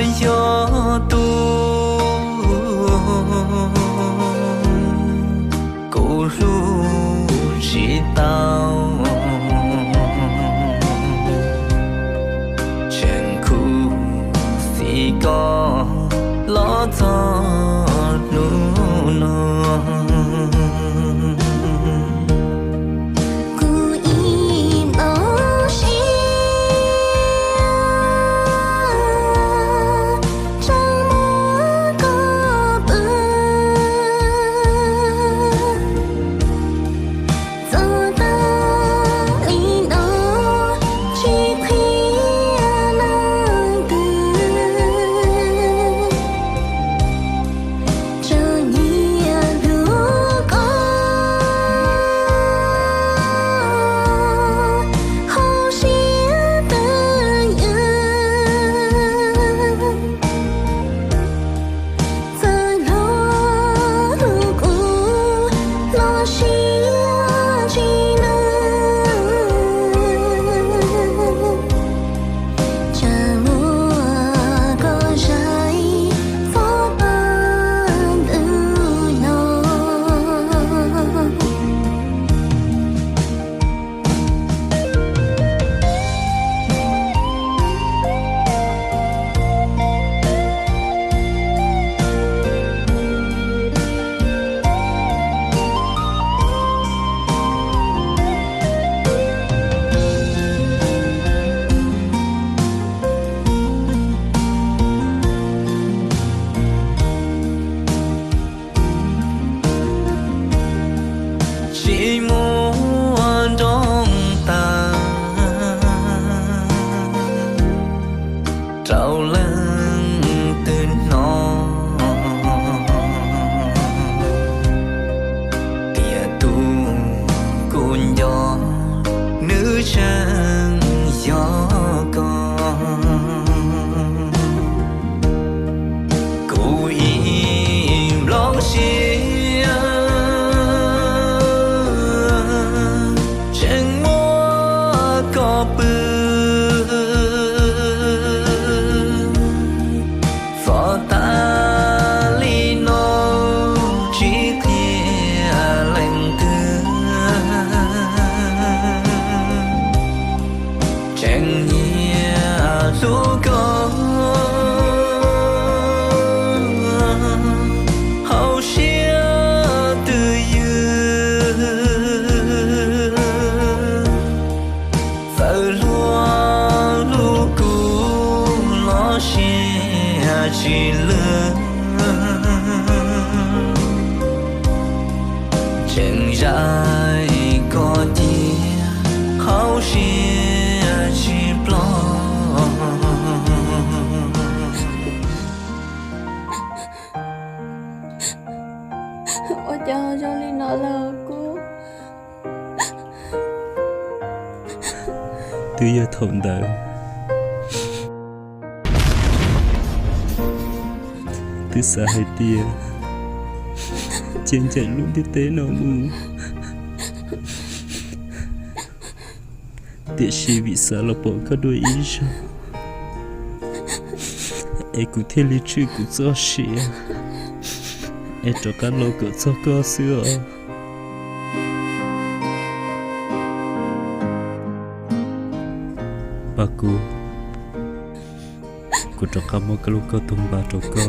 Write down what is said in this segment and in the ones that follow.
Yog tus kuv hlub tsis tau, tseem khuv xim koj los txog hnub no. Kuv ib nplooj siab tseem muab koj pw. Txog tas li no tsis qhia leej twg, tseem nyiam hlub koj hauv siab twj ywm. Txawm hluas hlub kuv los siab tsis lwj, tseem muab koj zais txog pab ntawm no. Tsis muaj nroog tas rau leej twg hnov, tiam tus kuv nco nws tseem yog koj. Kuv ib nplooj siab tseem muab koj pw. Txog tas li no tsis qhia leej twg, tseem nyiam hlub koj hauv siab twj ywm. Txawm hluas hlub kuv los siab tsis lwj, tseem zais koj cia hauv siab tsis ploj. Ua cas ho zoo li no lawm Kub? Twb yog thaum ntawd twb xav hais tias cia ncaim lub ntiaj teb no mus, tiam sis vim xav los pom koj dua ib zaug, es kuv thiaj li tswj kuv txoj sia es rov qab los kom txog koj xwb os. Pab Kub, kuv rov qab muab koj lub kauj toog npaj rau koj.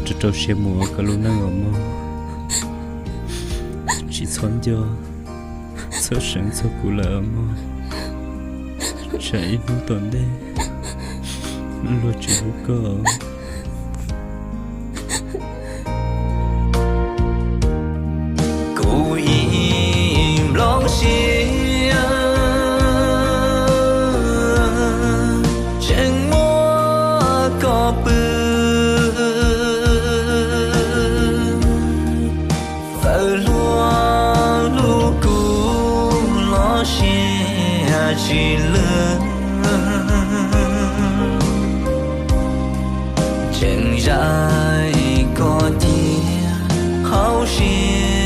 Rau rau siab mus ua koj lub neej os mog. Tsis txhob nco, txhob seev txog kuv lawm os mog. Tsam ib hnub tom ntej luag tsis hlub koj. Kuv ib nplooj siab tseem muab koj pw. Txawm hluas hlub kuv los siab tsis lwj, tseem zais koj cia hauv siab